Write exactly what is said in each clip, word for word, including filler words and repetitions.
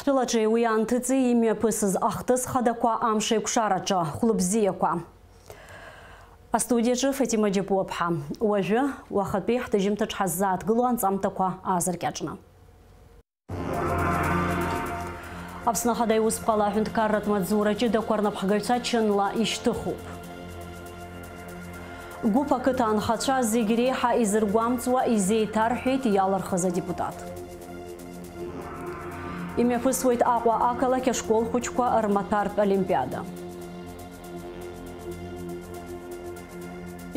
Тәылаҿы уи анҭыҵи имҩаԥысыз ахҭыс хадақәа амш еиқәшараҿы, хәлыбзиақәа. Астудиаҿы Фатима Џьапуаԥҳа. Уажәы, уахатәи ҳҭыжьымҭаҿ ҳаззааҭгыло анҵамҭақәа аазыркьаҿны. Аԥсны Ахада иусԥҟала аҳәынҭқарратә маҵзура ҷыдақәа рнапхгаҩцәа чынла ишьҭыхуп. Гәыԥ ақыҭа анхацәа зегь реиҳа изыргәамҵуа изеиҭарҳәеит иалырхыз адепутат. Имҩаԥысуеит Аҟәа ақалақь ашкол хәыҷқәа рмаҭәартә олимпиада.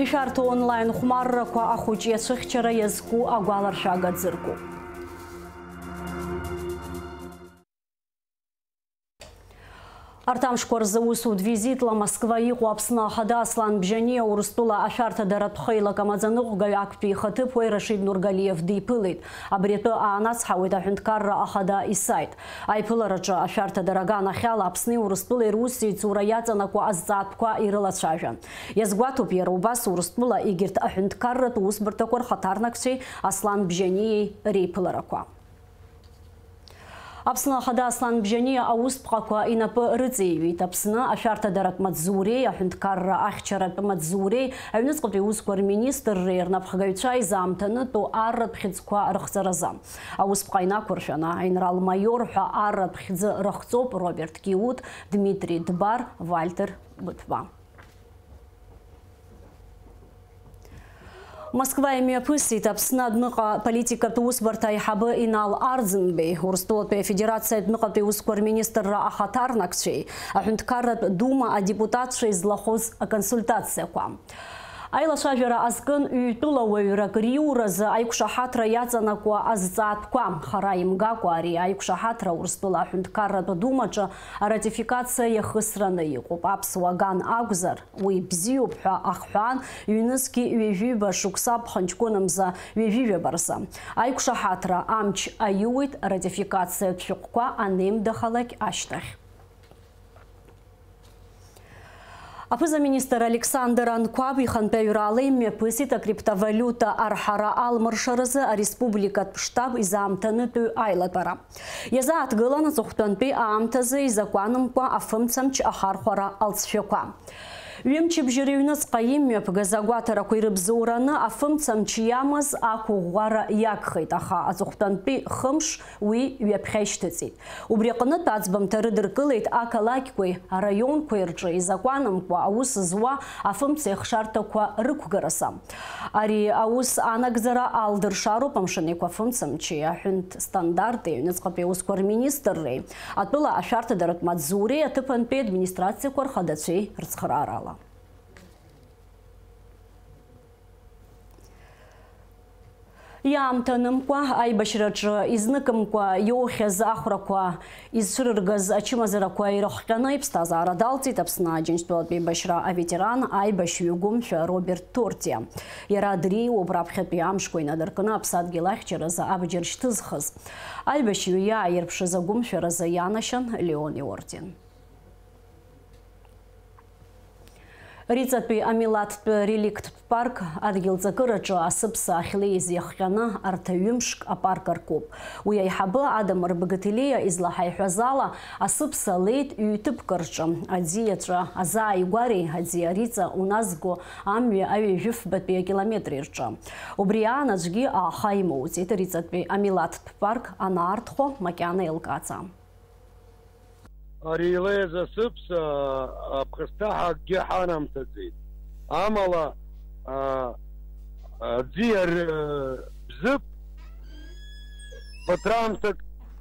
Ишәарҭоу онлайн хәмаррақәа ахәыҷ иацәыхьчара иазку агәаларшәага ӡыркуп. Арҭ амшқәа рзы усутә визитла Москва иҟоу Аԥсны Ахада Аслан Бжьаниа Урыстәыла ашәарҭадаратә хеилак амаӡаныҟәгаҩ актәи ихаҭыԥуаҩ Рашид Нургалиев диԥылеит. Абри атәы аанацҳауеит аҳәынҭқарра ахада исайт. Аиԥылараҿы ашәарҭадара аганахьала Аԥсни Урыстәылеи русеицура иаҵанакуа азҵаатәқәа ирылацәажәан. Иазгәаҭоуп иара убас Урыстәыла егьырҭ аҳәынҭқарратә усбарҭақәа рхаҭарнакцәеи Аслан Бжьаниеи реиԥыларақәа. Аԥсны Ахада Аслан Бжьаниа аусԥҟақәа инапы рыҵеиҩит Аԥсны ашәарҭадаратә маҵзуреи аҳәынҭқарра ахьчаратә маҵзуреи аҩныҵҟатәи усқәа рминистрреи рнапхгаҩцәа изаамҭанытәу арратә хьыӡқәа рыхҵаразы. Аусԥҟа инақәыршәаны аинрал-маиор ҳәа арратә хьӡы рыхҵоуп Роберт Киут, Дмитри Дбар, Вальтер Быҭәба. Москва имҩаԥысит Аԥсны адәныҟа политикатә усбарҭа аиҳабы Инал Арӡынбеи, Урыстәылатәи Афедерациа адәныҟатәи усқәа рминистрра ахаҭарнакцәеи, аҳәынҭқарратә дума адепутатцәеи злахәыз аконсультациақәа. Аилацәажәара азкын ҩтәыла уаҩрак риуразы аиқәшаҳаҭра иаҵанакуа азҵаатәқәа. Хара имгакәа ари аиқәшаҳаҭра Урыстәыла аҳәынҭқарратә думаҿы аратификациа иахысраны иҟоуп. Аԥсуа ган акәзар, уи бзиоуп ҳәа ахҳәаан, ҩнызқьи ҩажәиба шықәса ԥхынҷкәын мза ҩажәижәаба рзы. Аиқәшаҳаҭра амч аиуеит аратификациатә шәҟәқәа анеимдахалак ашьҭахь. Аԥыза-министр Александр Анқәаб ихантәаҩрала имҩаԥысит акриптовалиута арҳара алмыршаразы ареспубликатә штаб изаамҭанытәыҩ аилатәара. Иазааҭгылан аҵыхәтәантәи аамҭазы изакәанымкәа афымцамч ахархәара алҵшәақәа. Ҩымчыбжьа рыҩныҵҟа имҩаԥгаз агәаҭарақәа ирыбзоураны афымцамч иамаз ақәыӷәӷәара иагхеит, аха аҵыхәтәантәи хымш уи ҩаԥхьа ишьҭыҵит. Убри аҟнытә аӡбамҭа рыдыркылеит ақалақьқәеи араионқәеи рҿы изакәанымкәа аус зуа афымцеихшарҭақәа рықәгаразы. Ари аус анагӡара алдыршароуп Амшын Еиқәа афымцамчи аҳәынҭ стандарти аҩныҵҟатәи аусқәа рминистрреи, атәыла ашәарҭадаратә маҵзуреи аҭыԥантәи администрациақәа рхадацәеи рцхыраарала. Иаамҭанымкәа, аибашьраҿы изныкымкәа иоухьаз ахәрақәа изцәырыргаз ачымазарақәа ирыхҟьаны иԥсҭазаара далҵит Аԥсны Аџьынџьтәылатә еибашьра аветеран, аибашьҩы гәымшәа Роберт Ҭортиа. Иара дреиуоуп раԥхьатәи амшқәа инадыркны аԥсадгьыл ахьчаразы абџьар шьҭызхыз. Аибашьҩы иааирԥшыз агәымшәаразы ианашьан Леон иорден. Риҵатәи амилаҭтә реликттә парк адгьылҵакыраҿы асыԥса ахьлеиз иахҟьаны арҭ ҩымшк апарк аркуп. Уи аиҳабы Адамыр Бгыҭелиа излаҳаиҳәаз ала, асыԥса леит ҩ-ҭыԥк рҿы, аӡиаҵәа азааигәареи аӡиа Риҵа уназго амҩа аҩажәифбатәи акилометри рҿы. Убри аан аӡәгьы ааха имоуӡеит Риҵатәи амилаҭтә парк анаартхо макьана еилкааӡа. Ари илеиз асыԥса аԥхасҭа ҳәа акгьы ҳанамҭаӡеит. Амала, а, аӡиа р-, бзыԥ ԥыҭраамҭак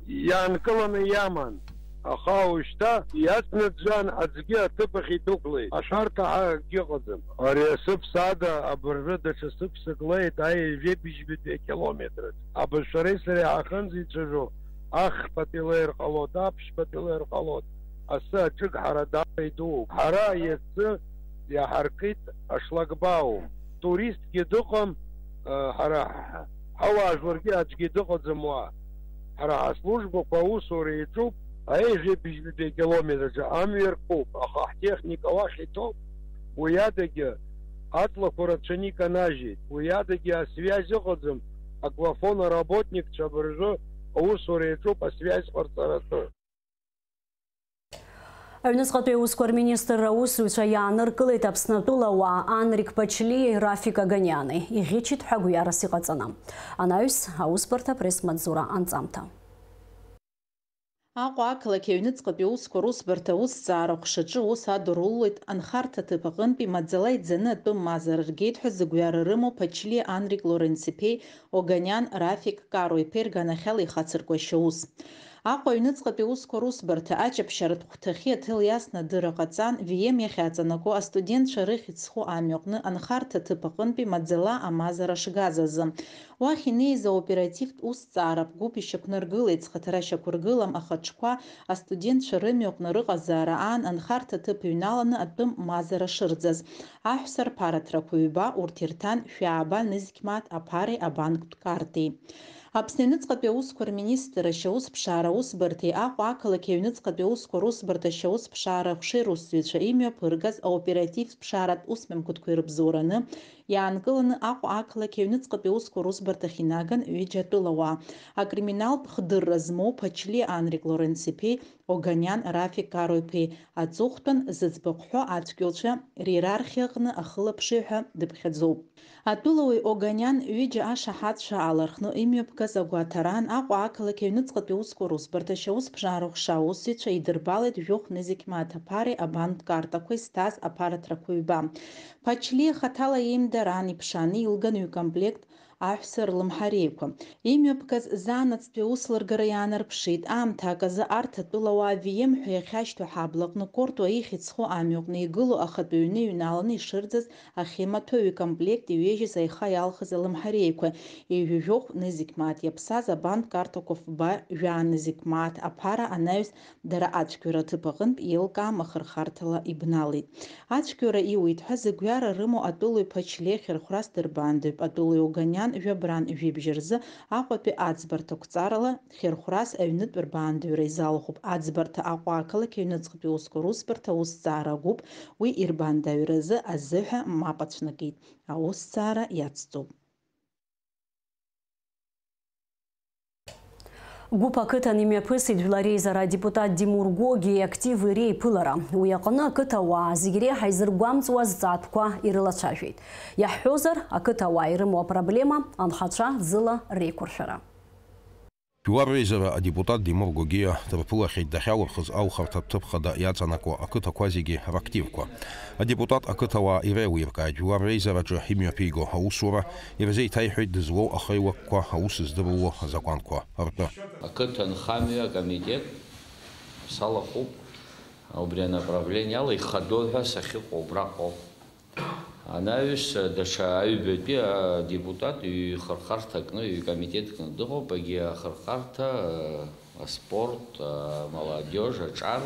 иаанкыланы иаман, аха уажәшьҭа иацнаҵәан аӡгьы аҭыԥ ахь идәықәлеит. Ашәарҭа ҳәа акгьы ыҟаӡам. Ари асыԥса ада абыржәы даҽа сыԥсак леит, аи ҩажәи быжьбатәи акилометраҿ. Абызшәареи сареи ҳахьынӡеицәажәо, ахԥатәи леир ҟалоит, аԥшьбатәи леир ҟалоит. Асы аҿыгҳара даара идууп. Ҳара иацы иаҳаркит ашлагбаум. Туристгьы дыҟам, э, ҳара ҳ-, ҳауаажәларгьы аӡәгьы дыҟаӡам уа. Ҳара ҳаслужбақәа аусура иаҿуп, аежәеи быжьбатәи акилометраҿы амҩа ркуп, аха ҳтехника уахь иҭоуп. Уи адагьы аҵлақәа рацәаны иканажьит. Уи адагьы асвиазь ыҟаӡам, аквафон аработникцәа абыржәы аусура иаҿуп асвиазь ҟарҵаратәы. Аҩныҵҟатәи аусқәа рминистрра аусзуҩцәа иааныркылеит Аԥсны атәылауаа Анрик Ԥачлиеи Рафик Оганиани, иӷьычит ҳәа гәҩарас иҟаҵаны. Анаҩс, аусбарҭа апресс-маҵзура анҵамҭа. Аҟәа ақалақь аҩныҵҟатәи аусқәа русбарҭа аусҭҵаара аҟәшаҿы аус адырулоит анхарҭа аҭыԥ аҟынтәи маӡала иӡаны атәым мазара ргеит ҳәа зыгәҩара рымоу Ԥачлиа Анрик Лоренц-иԥеи Оганиан Рафик Каро-иԥеи рганахьала ихацыркуа ашьаус. Аҟәа аҩныҵҟатәи аусқәа русбарҭа аҷаԥшьаратә хәҭахьы аҭел иасны адырра ҟаҵан, Вием иахьаҵанакуа астудентцәа рыхьӡ зху амҩаҟны анхарҭа аҭыԥ аҟынтәи маӡала амазара шгаз азы. Уахь инеиз аоперативтә усҭҵааратә гәыԥ ишьақәнаргылеит зхаҭара шьақәыргылам ахаҿқәа астудентцәа рымҩаҟны рыҟазаара аан анхарҭа аҭыԥ иҩналаны атәым мазара шырӡаз. Аҳәса рԥараҭрақәа ҩба урҭ ирҭан шәааба нызқь мааҭ аԥареи абанктә картеи. Аԥсны аҩныҵҟатәи аусқәа рминистрра ашьаусԥшаара аусбарҭеи Аҟәа ақалақь аҩныҵҟатәи аусқәа русбарҭа ашьаусԥшаара аҟәшеи русзуҩцәа имҩаԥыргаз аоперативтә ԥшааратә усмҩаԥгатәқәа ирыбзоураны иаанкыланы Аҟәа ақалақь аҩныҵҟатәи аусқәа русбарҭахь инаган ҩыџьа атәылауаа, акриминалтә хдырра змоу Ԥачлиа Анрик Лоренц-иԥеи Оганиан Рафик Каро-иԥеи аҵыхәтәан зыӡбахә ҳәо ацәгьоуцәа риерархиа аҟны ахылаԥшҩы ҳәа дыԥхьаӡоуп. Атәылауаҩ Оганиан ҩыџьа ашаҳаҭцәа аалархәны имҩаԥгаз агәаҭараан Аҟәа ақалақь аҩныҵҟатәи аусқәа русбарҭа ашьаусԥшаара аҟәша аусзуҩцәа идырбалеит жәохә нызқь мааҭ аԥареи абанктә картақәеи зҭаз аԥараҭрақәа ҩба. Ԥачлиа хаҭала иеимдараан иԥшааны илган ҩ-комплект аҳәса рлымҳареиқәа. Имҩаԥгаз заанаҵтәи аус лыргара иаанарԥшит. Аамҭак азы арҭ атәылауаа Вием ҳәа иахьашьҭоу ҳаблаҟны Кортуа ихьӡ зху амҩаҟны игылоу ахатәы ҩны иҩналаны ишырӡаз ахьымаҭәа ҩ-комплект иҩежьыз аиха иалхыз алымҳареиқәа, ҩажәи жәохә нызқь мааҭ иаԥсаз абанк карҭақәа фба, жәаа нызқь мааҭ аԥара анаҩс дара ацәгьоура аҭыԥ аҟынтә еилкаам ахырхарҭала ибналеит. Ацәгьоура иуит ҳәа зыгәҩара рымоу атәылаҩ Ԥачлиа хьырхәрас дырбаандаҩуп, атәылаҩ Оганиан жәабран жәибжь рзы Аҟәатәи аӡбарҭа ақәҵарала хьырхәрас аҩнытә рбаандаҩра изалхуп. Аӡбарҭа Аҟәа ақалақь аҩныҵҟатәи аусқәа русбарҭа аусҭҵаара агәыԥ уи ирбаандаҩразы азыҳәа мап ацәнакит. Аусҭҵаара иацҵоуп. Гәыԥ ақыҭан имҩаԥысит Жәлар реизара адепутат Димур Гогиа активи реиԥылара. Уи аҟны ақыҭауаа зегь реиҳа изыргәамҵуа зҵаатәқәа ирылацәажәеит. Иаҳҳәозар, ақыҭауаа ирымоу апроблема анхацәа ӡыла реиқәыршәара. Жәлар реизара адепутат Димур Гогиа дырԥылахьеит дахьалырхыз аухарҭатә ҭыԥ хада иаҵанакуа ақыҭақәа зегьы рактивқәа. Адепутат ақыҭауаа иреилиркааит Жәлар реизараҿы имҩаԥиго аусура, ирзеиҭаиҳәеит дызлоу ахеилакқәа аус здыруа азакәанқәа ртәы. Ақыҭанхамҩа акомитет салахәуп, убри анаправлениала ихадоу ҳәа сахьыҟоу убраҟоуп. Анаҩс даҽа аҩбатәи адепутат ҩ-хырхарҭа кны, ҩ-комитет кны дыҟоуп, егьи ахырхарҭа, аспорт, амолодежь, аҿар,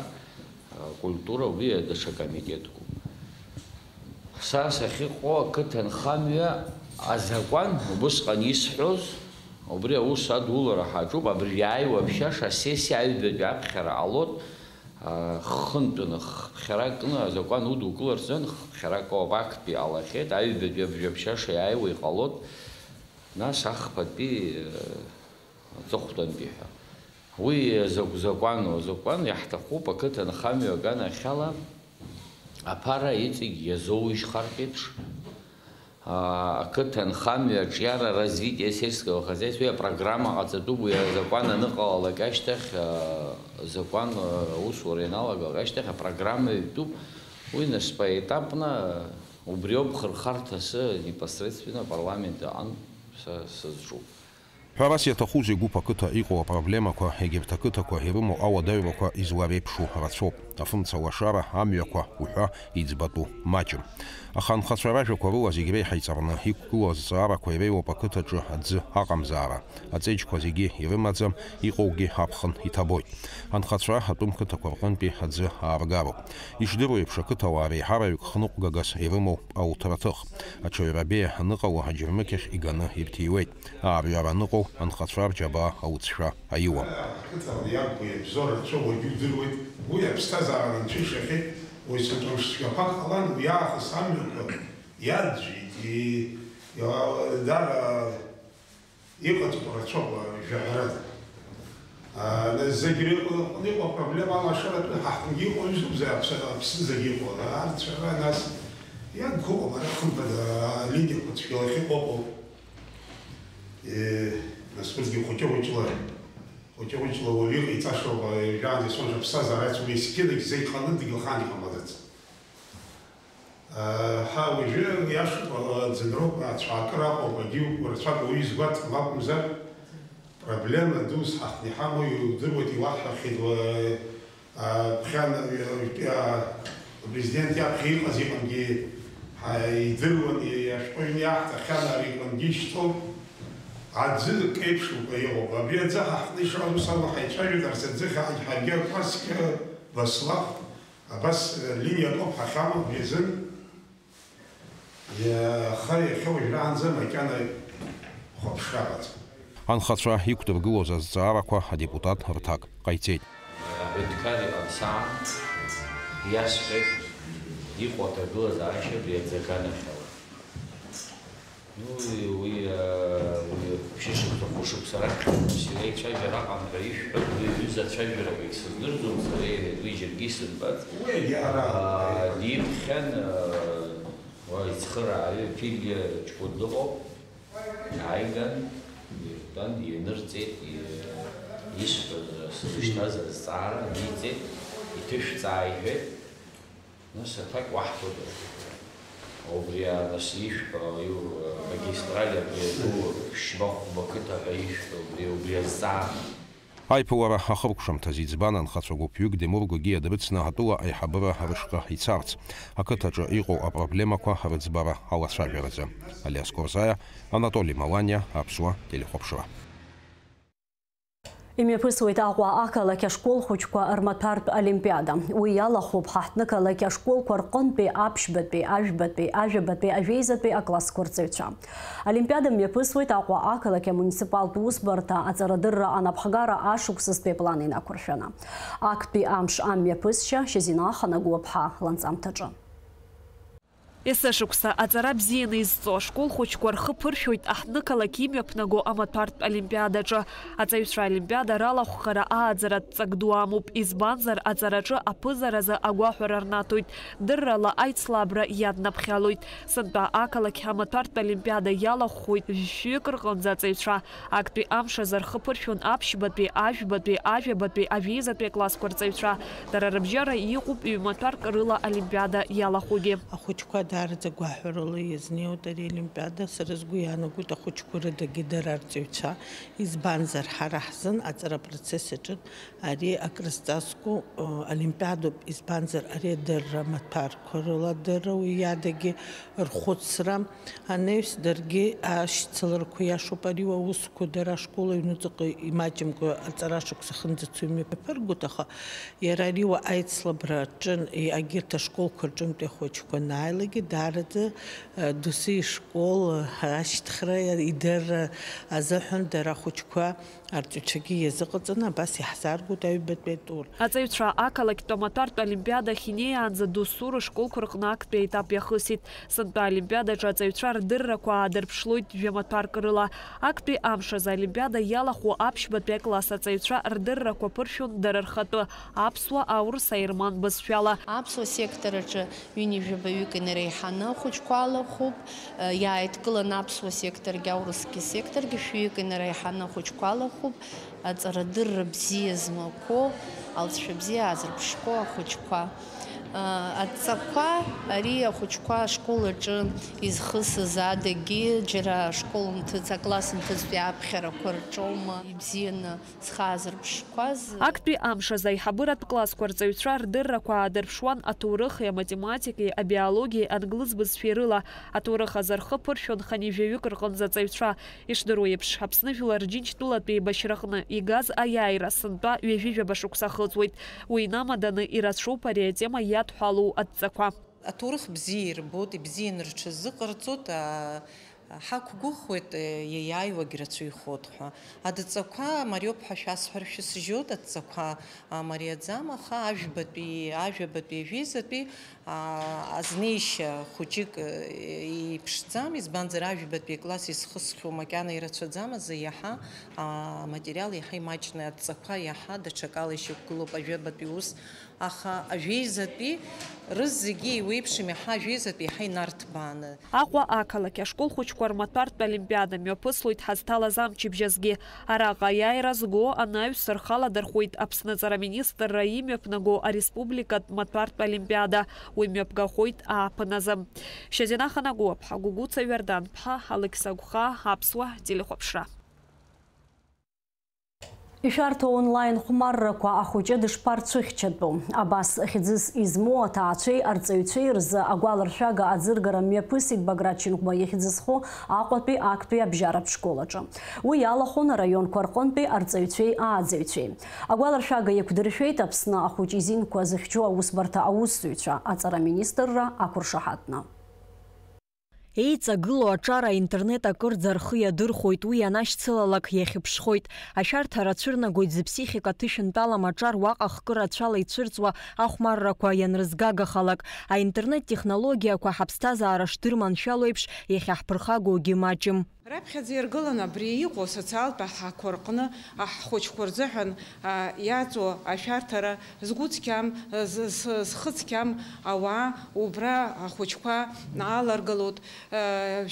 акультура, уи даҽа комитеткуп. Са сахьыҟоу ақыҭанхамҩа азакәан, убысҟан исҳәоз, убри аус адулара ҳаҿуп, абыржә иааиуа аԥшьаша асессиа аҩбатәи аԥхьара ҟалоит, а, хынтәаны хԥхьара кны азакәан удукыларц азын хԥхьарак ауп, актәи ҟалахьеит, аҩбатәи абыржә аԥшьаша иааиуа иҟалоит, нас ахԥатәи, э, аҵыхәтәантәи ҳәа. Уи закә-, закәану, азакәан иаҳҭахуп ақыҭанхамҩа аганахьала аԥара иҵегь иазоужьхартә еиԥш, а, ақыҭанхамҩа аҿиара развитие сельского хозяйства, уи апрограмма ҟаҵатәуп, уи азакәан аныҟалалак ашьҭахь, а, закәан, а, аусура ианалагалак ашьҭахь апрограмма ҩтәуп, уи нас поетапно, а, убриоуп хырхарҭа асы непосредственно апарламент аҟынтә са сызҿу. Ҳәарас иаҭахузеи, гәыԥ ақыҭа иҟоу апроблемақәа, егьырҭ ақыҭақәа ирымоу ауадаҩрақәа излареиԥшу рацәоуп. Афымца лашара, амҩақәа уҳәа иӡбатәу маҷым. Аха анхацәа ражәақәа рыла зегь реиҳа иҵарны иқәгылоу азҵаарақәа иреиуоуп ақыҭаҿы аӡы аҟамзаара. Аҵеџьқәа зегьы ирымаӡам, иҟоугьы аԥхын иҭабоит. Анхацәа атәым қыҭақәа рҟынтәи аӡы ааргароуп. Ишдыру еиԥш, ақыҭауаа реиҳараҩык хныҟәгагас ирымоуп ауҭраҭых. Аҽаҩра абеиа аныҟало аџьармыкьахь иганы ирҭиуеит. Аарҩара аныҟоу анхацәа рџьабаа ауҵшәа аиуам. Ақыҭауаа иабгоу иабзоу рацәоуп, уажәы идыруеит, уи аԥсҭазаара анцәа ишахьеит, уаҩ цәанҵәамш цәгьақәак ҟалан, уи аахыс амҩақәа иаӡәӡәеит, и-, иа-, дара иҟаҵатәу рацәоуп, жәаҳәарада. А, Зегь рыҟны иҟоу апроблема алашаратәы ҳаҳҭынгьы иҟоу изубзар аԥсы, аԥсы зегь иҟоу. Арцәара нас иагхоуп, ара хымԥада алидерқәа цәгьала ахьыҟоуп. Е, нас урҭгьы хәыҷы-хәыҷла, хәыҷы-хәыҷла уаҩы иҟаиҵаша уажәаанӡа исоуша аԥсҭазаара ацума, есқьынагь зегь ҟаны дгьылхан иҟамлаӡац. Ҳа уажәы иашоуп, ӡынроуп, ацәаакыра аҟоуп, агьиуп, рацәак уаҩы изгәаҭам акәымзар, проблема дус ҳахҭны иҳамоу иудыруеит, иуаҳҳәахьеит, уа, а, ԥхьан, а, а, апрезидент иаԥхьа иҟаз иҟангьы, ҳа, идыруан, и-, ашәҟәыҩҩы иаҳҭахьан, ари иҟангьы ишьҭоуп. Аӡы кеиԥшуп, иҟоуп. Абри аӡы ҳахҭны ишааз ус ала ҳаицәажәеит, арс аӡы хьааит ҳаргьы акәасқьа баслахт. Абас, э, линиак ауп ҳахьамоу абри азын. Иа-, аха иахьа уажәраанӡа макьана хәаԥшра ыҟаӡам. Анхацәа иқәдыргылоз азҵаарақәа адепутат рҭак ҟаиҵеит. Аҳәынҭқар иҟамсаан, иасҳәеит, иҟоу аҭагылазаашьа абри аӡы аганахьала. Ну, уи, уи, а, уи шәышықәса, хәышықәса раԥхьа ус илеицәажәар аҟан ҳәа ишәҳәоит, уи аҩыза ацәажәарақәагь сыздырӡом, сара иҳәеит, уи џьаргьы исымбац. Уигьы ара. А, диԥхьан, а, уа ицхырааҩы Ԥильгьа ҷкәын дыҟоуп. Иааиган, иртәан, ианырҵеит, и-, исҳәаз, сзышьҭаз азҵаара ниҵеит, иҭышәҵаа иҳәеит. Нас аҭак уаҳҭода? Убри, а, нас ишәҳәо, иу-, магистраль абри аду, ԥшьба-хәба қыҭа ҳәа ишәҳәо, убри, убри азҵаара. Аиԥылара ахыркәшамҭаз иӡбан анхацәа гәыԥҩык Демургогиа дрыцны атәыла аиҳабыра рышҟа ицарц, ақыҭаҿы иҟоу апроблемақәа рыӡбара алацәажәаразы. Алиас Корзаиа, Анатоли Маланиа, Аԥсуа телехәаԥшра. Имҩаԥысуеит Аҟәа ақалақь ашкол хәыҷқәа рмаҭәартә олимпиада. Уи иалахәуп ҳаҳҭнықалақь ашколқәа рҟынтәи аԥшьбатәи, ажәбатәи, ажәабатәи, ажәеизатәи аклассқәа рҵаҩцәа. Олимпиада мҩаԥысуеит Аҟәа ақалақь амуниципалтә усбарҭа аҵарадырра анапхгара ашықәсазтәи аплан инақәыршәаны. Актәи амш амҩаԥысшьа Шьазина Ханагәлаԥҳа ланҵамҭаҿы. Есышықәса аҵара бзианы изҵо ашкол хәыҷқәа рхы ԥыршәоит аҳҭнықалақь имҩаԥнаго амаҭәартә олимпиадаҿы. Аҵаҩцәа олимпиада ралахәхара ааӡаратә ҵак ду амоуп, избанзар, аҵараҿы аԥызаразы агәаҳәара рнаҭоит, дыррала аицлабра иаднаԥхьалоит. Сынтәа ақалақь амаҭәартә олимпиада иалахәхоит жәшәҩык рҟынӡа аҵаҩцәа. Актәи амш азы рхы ԥыршәон аԥшьбатәи, ажәбатәи, ажәабатәи, ажәеизатәи аклассқәа рҵаҩцәа. Дара рыбжьара иҟоуп ҩ-маҭәарк рыла олимпиада иалахәугьы. Ахәыҷқәа даараӡа гәаҳәарыла иазнеиуеит ари аолимпиада. Сара сгәы иаанагоит, ахәыҷқәа рыдагьы дара арҵаҩцәа, избанзар, ҳара ҳзын аҵара апроцесс аҿы ари акрызҵазкуа, э, олимпиадоуп, избанзар, ари адырра маҭәарқәа рыла адырра, уи иадагьы рхәыцра, анаҩс даргьы ашьцыларқәа иашоуп, ари уа усқәа дара ашкол аҩнуҵаҟа имаҷымкәа аҵара шықәса ахьынӡацо имҩаԥыргоит, аха иара ари уа аицлабра аҿын, и-, агьырҭ ашколқәа рҿынтәи ахәыҷқәа анааилакгьы, даараӡа, э, досу ишкол, э, ашьҭхра идырра азыҳәан дара ахәыҷқәа арҵаҩцәагьы иазыҟаҵаны абас иаҳзааргоит аҩбатәи атур. Аҵаҩцәа ақалақьтә амаҭәартә олимпиада ахь инеиаанӡа досу рышколқәа рҟны актәи аетап иахысит. Сынтәа аолимпиадаҿы аҵаҩцәа рдыррақәа аадырԥшлоит жәамаҭәарк рыла. Актәи амш азы аолимпиада иалахәу аԥшьбатәи акласс аҵаҩцәа рдыррақәа ԥыршәон дара рхатәы аԥсуа, аурыс, аерман бызшәала. Аԥсуа сектор аҿы ҩынҩажәаба ҩык инареиҳаны ахәыҷқәа алахәуп. Иааидкыланы аԥсуа секторгьы, аурысгьы секторгьы шәҩык инареиҳаны ахәыҷқәа алахәуп. Аҵарадырра бзиа змақәоу, алҵшәа бзиа аазырԥшқәоу ахәыҷқәа. Адҵақәа, ари ахәыҷқәа ашкол аҿы изхысыз адагьы, џьара ашкол нҭыҵ, акласс нҭыҵтәи аԥхьарақәа рҿоума ибзианы зхы аазырԥшқәаз. Актәи амш азы аиҳабыратә классқәа рҵаҩцәа рдыррақәа аадырԥшуан аҭоурыхи аматематикеи абиологиеи англыз бызшәеи рыла. Аҭоурых азы рхы ԥыршәон хынҩажәаҩык рҟынӡа аҵаҩцәа. Ишдыру еиԥш, Аԥсны Жәлар Џьынџьтәылатәи еибашьраҟны игаз аиааира сынтәа ҩажәижәаба шықәса ахыҵуеит. Уи инамаданы ирацәоуп ари атема иадҳәалоу адҵақәа. Аҭоурых бзиа ирбоит, ибзианы рҽазыҟарҵоит, аа, Ҳақәгәыӷуеит, иаиааиуагь рацәаҩхоит ҳәа. Адҵақәа мариоуп ҳәа шәасҳәар шәысжьоит, адҵақәа мариаӡам, аха ажәбатәи, ажәабатәи, ажәеизатәи, аа, азнеишьа хәыҷык, э, иԥшӡам, избанзар, ажәбатәи акласс изхысхьоу макьана ирацәаӡам азы, иаҳа, аа, аматериал иаҳа имаҷны, адҵақәа иаҳа даҽакала ишьақәгылоуп, ажәабатәи ус, аха ажәеизатәи рызегьы еиуеиԥшым, иаҳа ажәеизатәи иаҳа инарҭбааны. Аҟәа ақалақь ашкол хәыҷқәа рмаҭәартә олимпиада мҩаԥыслоит ҳазҭалаз амчыбжь азгьы. Араҟа аиааира зго анаҩс рхы аладырхәуеит Аԥсны аҵара министрра имҩаԥнаго ареспубликатә маҭәартә олимпиада. Уи мҩаԥгахоит ааԥын азы. Шьазина Ханагәыаԥҳа, Гәыгәыца Иордан-ԥҳа, Алықьса Гәхаа, Аԥсуа телехәаԥшра. Ишәарҭоу онлайн хәмаррақәа ахәыҷы дышԥарцәыхьчатәу? Абас хьӡыс измоу аҭаацәеи арҵаҩцәеи рзы агәаларшәага аӡыргара мҩаԥысит Баграт Чынгәба ихьӡ зху Аҟәатәи актәи абжьаратә школ аҿы. Уи иалахәын араионқәа рҟынтәи арҵаҩцәеи ааӡаҩцәеи. Агәаларшәага еиқәдыршәеит Аԥсны ахәыҷ изинқәа зыхьчо аусбарҭа аусзуҩцәа аҵара министрра ақәыршаҳаҭны. Еиҵагылоу аҿар аинтернет акырӡа рхы иадырхәоит, уи ианашьцылалак иахьыԥшхоит. Ашәарҭара цәырнагоит зыԥсихика ҭышәынтәалам аҿар уаҟа хкы рацәала ицәырҵуа ахәмаррақәа ианрызгагахалак. Аинтернет технологиақәа ҳаԥсҭазаара шдырманшәало еиԥш, иахьаҳԥырхагоугьы маҷым. Раԥхьаӡа иргыланы абри иҟоу асоциалтә аҳақәа рҟны ҳхәыҷқәа рзыҳәан, а, иаҵоу ашәарҭара згәы цқьам, з-, з-, зхы цқьам ауаа убра ахәыҷқәа аларгалоит.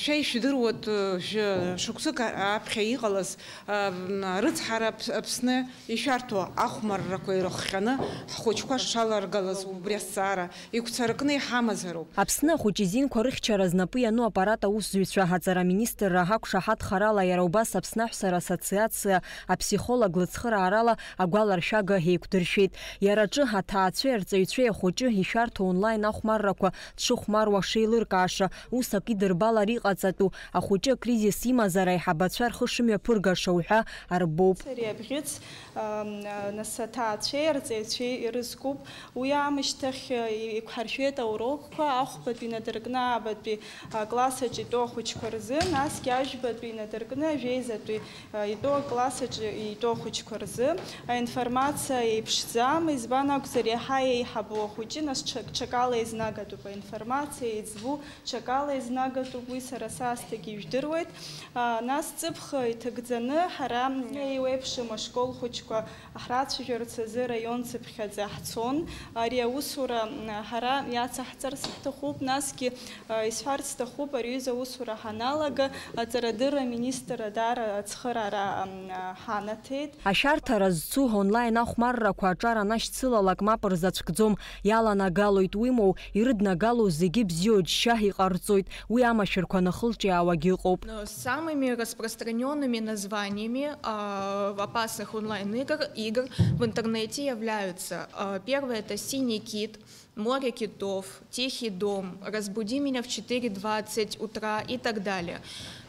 Шәа ишәдыруеит, шәы-, шықәсык аԥхьа иҟалаз, ам, рыцҳара Аԥ-, Аԥсны ишәарҭоу ахәмаррақәа ирыхҟьаны ҳхәыҷқәа шаларгалаз убри азҵаара игәцаракны иҳамазароуп. Аԥсны ахәыҷ изинқәа рыхьчара знапы иану аппарат аусзуҩцәа аҵара министрра ҳақәшаҳаҭхарала, иара убас Аԥсны аҳәсара ассоциациа аԥсихолог лыцхыраарала агәаларшәага еиқәдыршәеит. Иара аҿы аҭаацәеи арҵаҩцәеи ахәыҷы ишәарҭоу онлайн ахәмаррақәа дшыхәмаруа шеилыркааша, ус акы идырбалар иҟаҵатәу, ахәыҷы акризис имазар аиҳабацәа рхы шымҩаԥыргаша уҳәа арбоуп. Ари абӷьыц, ам, нас аҭаацәеи арҵаҩцәеи ирызкуп. Уи аамышьҭахь, э, иқәҳаршәеит аурокқәа, ахәбатәи инадыркны аабатәи, а, класс аҿы итәоу ахәыҷқәа рзы, насгьы ажәбатәи инадыркны ажәеизатәи, а, итәоу акласс аҿы итәоу ахәыҷқәа рзы. Аинформациа еиԥшӡам, избан акәзар, иаҳа еиҳабу ахәыҷы, нас ҽак-, ҽакала изнагатәуп аинформациа, еиҵбу ҽакала изнагатәуп, уи сара саасҭагьы ижәдыруеит. А, нас ҵыԥх иҭагӡаны ҳара еиуеиԥшым ашкол хәыҷқәа ҳрацәажәарц азы араион цыԥхьаӡа ҳцон. Ари аусура, м, ҳара иацаҳҵарц ҳҭахуп, насгьы, а, исҳәарц сҭахуп, ари аҩыза аусура ҳаналага, аҵарадырра аминистрра даара ацхыраара, м, ҳанаҭеит. Ашәарҭара зцу онлайн ахәмаррақәа аҿар анашьцылалак мап рзацәкӡом, иаланагалоит уимоу, ирыднагало зегьы бзиоу џьшьа иҟарҵоит, уи амашәырқәа нахылҿиаауагьы ыҟоуп. Но самыми распространёнными названиями, а, опасных онлайн-игр, игр в интернете являются, а, первое — это «Синий кит», «Море китов», «Тихий дом», «Разбуди меня в четыре двадцать утра» и так далее.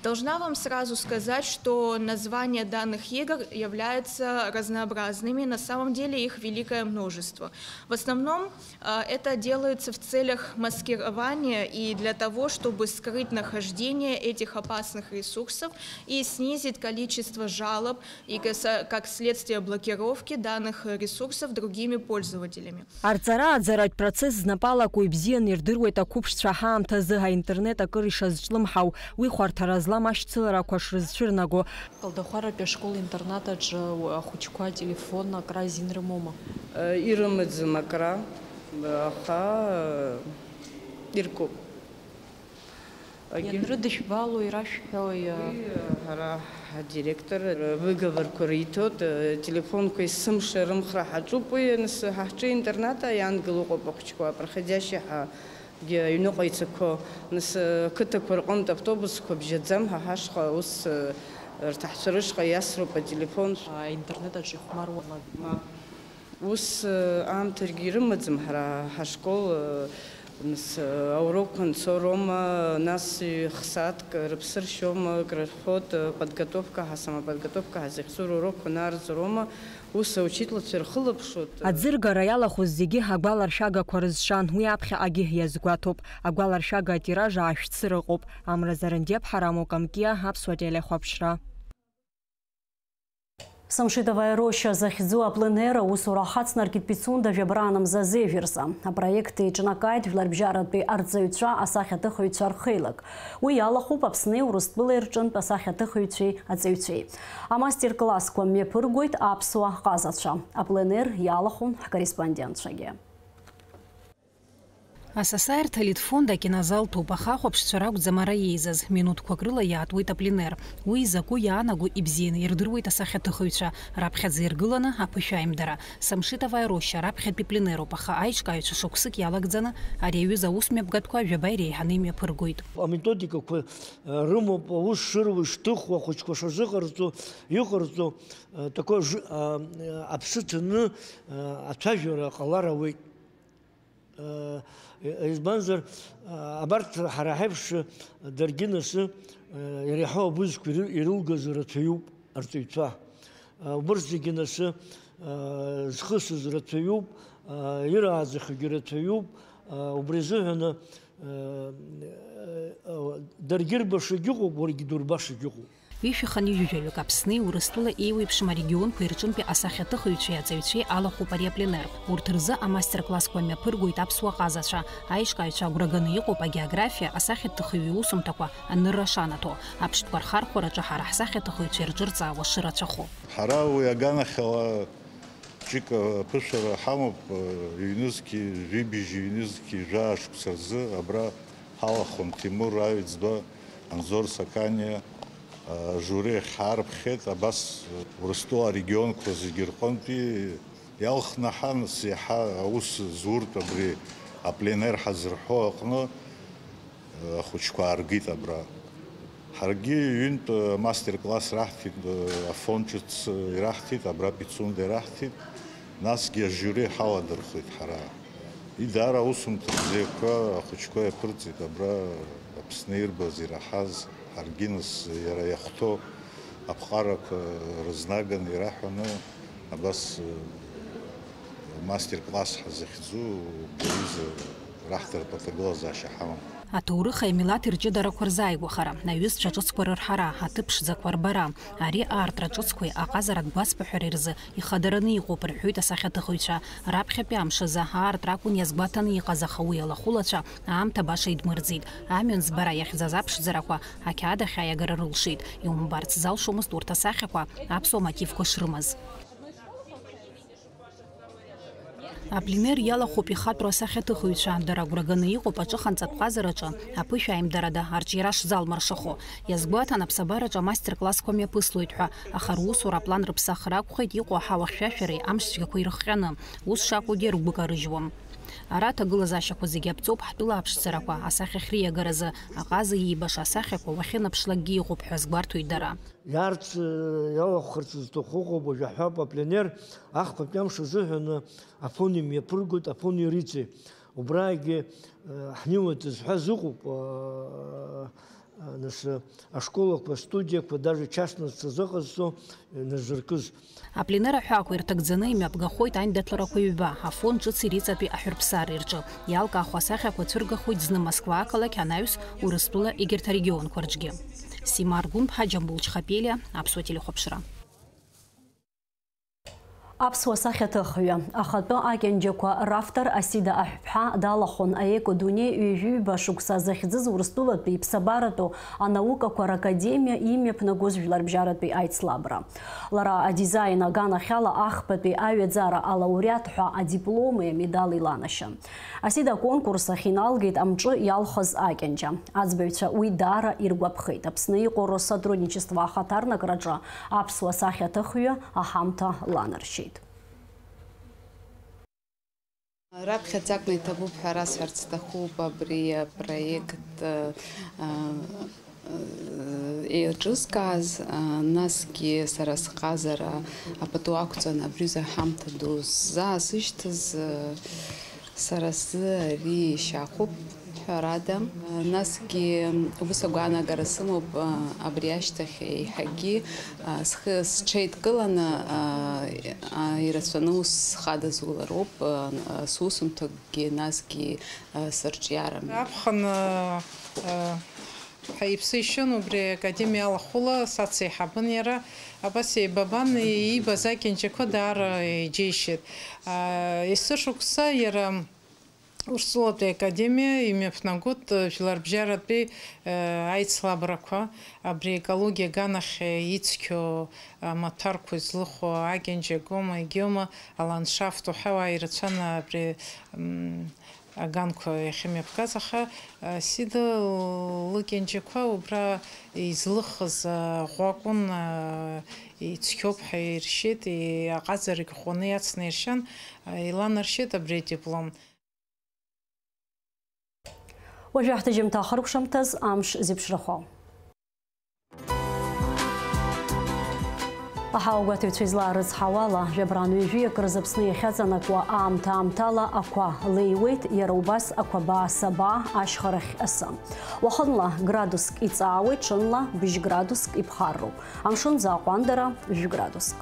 Должна вам сразу сказать, что названия данных игр являются разнообразными, на самом деле их великое множество. В основном, а, это делается в целях маскирования и для того, чтобы скрыть нахождение этих опасных ресурсов и снизить количество жалоб и, каса-, как следствие, блокировки данных ресурсов другими пользователями. Арҵара-ааӡаратә процесс знапы алаку ибзианы ирдыруеит ақәыԥшцәа ҳаамҭазы аинтернет акыр ишазҿлымҳау, уи хәарҭара злам ашьцыларақәа шрызцәырнаго. Калдахәаратәи ашкол-интернат аҿы ахәыҷқәа ателефон акра азин рымоума? Ирымаӡам акра, аха иркуп. Агьы- Ианрыдышәбало ирашәҳәои, а? Уи, ҳара ҳдиректор выговорқәа риҭоит, телефонқәа есымша рымхра ҳаҿуп, уи, нас, ҳа ҳҿы интерната иаангыло ыҟоуп ахәыҷқәа, проходящие ҳәагьы аҩныҟа ицақәоу, нас, қыҭақәа рҟынтә автобусқәа бжьаӡам, ҳа ҳашҟа ус, рҭаҳцәа рышҟа иасроуп ателефон. А, интернет аҿы ихәмаруама? Мап. Ус, э, аамҭагьы ирымаӡам ҳара ҳашкол, э, Нас, э, аурокқәа анцо роума, нас ҩ-хсааҭк рыԥсы ршьома, крырфоит, э, подготовка ҳәа, самоподготовка ҳәа захьӡу рурокқәа наарҵо роума, ус аучительцәа ирхылаԥшуеит. Аӡыргара иалахәыз зегьы агәаларшәагақәа рызшан, уи аԥхьаҟагьы иазгәаҭоуп. Агәаларшәага атираж аашәцыр ыҟоуп. Амра Зарандиаԥҳа, Рамо Камкиа, Аԥсуа телехәаԥшра. Самшитовая роща захьӡу апленер аусура ҳацнаркит Пицунда жәабаҟа мза азежәырзы. Апроект еиҿнакааит жәларбжьаратәи арҵаҩцәа, асахьаҭыхыҩцәа рхеилак. Уи иалахәуп Аԥсни Урыстәылеи рҿынтә асахьаҭыхыҩцәеи аҵаҩцәеи. Амастер-классқәа мҩаԥыргоит аԥсуа ҟазацәа. Апленер иалахәын ҳкорреспондентцәагьы. Асасааирҭа литфонд акинозал ҭоуп, аха ахәаԥшцәа ракәӡам ара еизаз, минуҭқәак рыла иаатуеит апленер. Уи изакәу иаанаго ибзианы ирдыруеит асахьаҭыхыҩцәа, раԥхьаӡа иргыланы аԥышәаимдара. Самшитовая роща раԥхьатәи пленеруп, аха аиҿкааҩцәа шықәсык иалагӡаны ари аҩыза аусмҩаԥгатәқәа жәаба иреиҳаны имҩаԥыргоит. Аметодикақәа, э, рымоуп, аус шыруа, ишҭыхуа, ахәыҷқәа шазыҟарҵо, иҟарҵо, э, такое ж-, э, аԥсы ҭаны, э, ацәажәара ҟалар ауеит. Избанзар, абарҭ ҳара ҳаиԥш даргьы нас иреиҳау абызқәа иры-, ирылгаз рацәаҩуп арҵаҩцәа. Убырҭ зегьы нас зхысыз рацәаҩуп, ирааӡахьоугьы рацәаҩуп. Убри азыҳәан, даргьы рбашагьы ыҟоуп, уаргьы дурбашагьы ыҟоуп. Ҩышәи хынҩажәаҩык Аԥсни Урыстәылеи еиуеиԥшым арегионқәеи рҿынтәи асахьаҭыхыҩцәеи аҵаҩцәеи алахәуп ари апленер. Урҭ рзы амастер-классқәа мҩаԥыргоит аԥсуа ҟазацәа. Аиҿкааҩцәа агәра ганы иҟоуп агеографиа, асахьаҭыхҩы иусумҭақәа анырра шанаҭо, аԥштәқәа рхархәараҿы ҳара ҳсахьаҭыхыҩцәа ирҿырҵаауа шырацәахо. Ҳара уи аганахьала ҷык аԥышәара ҳамоуп, ҩнызқьи, жәибжь ҩнызқьи жәаа шықәса рзы абра ҳалахәын Ҭемур Аҩӡба, Анзор Сақаниа, ажури ахь ҳаарԥхьеит, абас Урыстәыла арегионқәа зегьы рҟынтәи иалхны ҳан, нас иаҳа аус зуртә абри апленер ҳазырҳәо аҟны ахәыҷқәа ааргеит абра. Ҳаргьы ҩынтә мастер-класс раҳҭеит, Афон ҿыц ираҳҭеит, абра Пицунда ираҳҭеит, насгьы ажиури ҳаладырхәеит ҳара. Идаара аусумҭа бзиақәа ахәыҷқәа иаԥырҵеит абра Аԥсны ирбаз, ираҳаз, ҳаргьы нас иара иахәҭоу аԥҟарақәа рызнаганы ираҳәаны абас мастер-класс ҳзыхьӡу убри аҩыза раҳҭартә аҭагылазаашьа ҳамам. Аҭоурыхи амилаҭи рҷыдарақәа рзааигәахара, аҩызцәа ҿыцқәа рырҳара, аҭыԥ ԥшӡақәа рбара, ари аартра ҿыцқәеи аҟазаратә гәацԥыҳәареи рзы ихадараны иҟоуп, рҳәоит асахьаҭыхыҩцәа. Раԥхьатәи амш азы аартра акәын иазгәаҭаны иҟаз, аха уи алахәылацәа аамҭа баша идмырӡит. Амҩан збара иахьӡаз аԥшӡарақәа ақьаад ахь аиагара рылшеит. Иумбарц залшомызт урҭ асахьақәа аԥсуа мотивқәа шрымаз. Апленер иалахәуп ихатәроу асахьаҭыхыҩцәа, дара агәра ганы иҟоуп аҿыханҵатә ҟазараҿы аԥышәа аимдарада арҿиара шзалмыршахо. Иазгәаҭан, аԥсабараҿы амастер-классқәа мҩаԥыслоит ҳәа, аха русура аплан рыԥсахыр акәхеит, иҟоу аҳауа хьшәашәареи амш цәгьақәеи рыхҟьаны, ус шакәугьы ргәы карыжьуам. Ара аҭагылазаашьақәа зегьы аԥҵоуп ҳтәыла аԥшӡарақәа асахьа ахьриагаразы, аҟаза иибаша асахьақәа уахьынаԥшлакгьы иҟоуп ҳәа азгәарҭоит дара. Иаарц, иалахәхарц зҭаху ыҟоуп, уажә аҳәап, апленер ахԥатәи амш азыҳәан Афон имҩаԥыргоит, Афон ириҵеи. Убраагьы, э, ҳнеиуеит зҳәаз ыҟоуп, э, э, нас, э, ашколақәа, астудиақәа, даже частностьцәа зыҟазҵо, э, назыркыз. Апленер аҳәаақәа ирҭагӡаны имҩаԥгахоит аиндаҭларақәа ҩба, Афон ҿыц ириҵатәи аҳәырԥсареи рҿы. Иалкаахо асахьақәа цәыргахоит зны Москва ақалақь, анаҩс Урыстәыла егьырҭ арегионқәа рҿгьы. Сима Аргәынԥҳа, Џьамбул Чхапелиа, Аԥсуа телехәаԥшра. Аԥсуа сахьаҭыхҩы, ахатәы акьанџьақәа равтор Асида Аҳәԥҳа далахәын аекодунеи ҩажәи ҩба шықәса захьӡыз Урыстәылатәи иԥсабаратәу анаукақәа ракадемиа имҩаԥнагоз жәларбжьаратәи аицлабра. Лара адизайн аганахьала ахԥатәи аҩаӡара алауреат ҳәа адипломи амедали ланашьан. Асида аконкурс ахь иналгеит амҿы иалхыз акьанџьа. Аӡбаҩцәа уи даара иргәаԥхеит. Аԥсны иҟоу Россотрудничество ахаҭарнакраҿы аԥсуа сахьаҭыхҩы аҳамҭа ланаршьеит. Раԥхьаӡакны иҭабуп ҳәа расҳәарц сҭахуп абри апроект, а, а, еиҿызкааз, а, насгьы сара сҟазара апату ақәҵаны абри аҩыза аҳамҭа ду сзаасышьҭыз, а, Сара сзы ари шьахәуп, ҳәарада. Насгьы ус агәаанагара сымоуп, абри ашьҭахь еиҳагьы схы сҽеидкыланы, ирацәаны ус схадызулароуп, сусумҭакгьы, насгьы сырҿиарами. Аԥхын ҳәа иԥсы ишьон убри академиа алахәыла, сацеиҳабын иара. Абас еибабан, иибаз акьанџьақәа даара иџьеишьеит. Есышықәса иара Урыстәылатәи академиа имҩаԥнагоит, э, жәларбжьаратәи, э, аицлабрақәа, абри аекологиа аганахь, э, ицқьоу амаҭәарқәа излыху акьанџьа гома, егьоума, аландшафт уҳәа, уаа ирацәан абри, м, аганқәа иахьымҩаԥгаз, аха, э, Сида лыкьанџьақәа убра излыхыз аӷәы акәын, э, ицқьоуп ҳәа иршьеит, и-, аҟазарагь ӷәӷәаны иацны иршьан, э, иланаршьеит абри адиплом. Уажәы ҳҭыжьымҭа ахыркәшамҭаз амш зеиԥшрахо. Аҳауагәаҭаҩцәа излаарыцҳауала, жәабран ҩажәи акры Аԥсны иахьаҵанакуа аамҭа-аамҭала ақәа леиуеит, иара убас ақәабаа-сабаа ашьхарахь асы. Уахынла градуск иҵаауеит, ҽынла быжь градуск иԥхарроуп. Амшын аӡы аҟәандара жәградуск.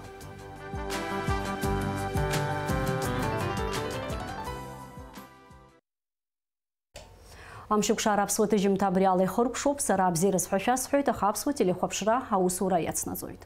Амшыкәшара аԥсуа ҭыжьымҭа абри ала ихыркәшоуп. Сара абзиара сҳәашәа сҳәоит, аха аԥсуа телехәаԥшра аусура иацнаҵоит.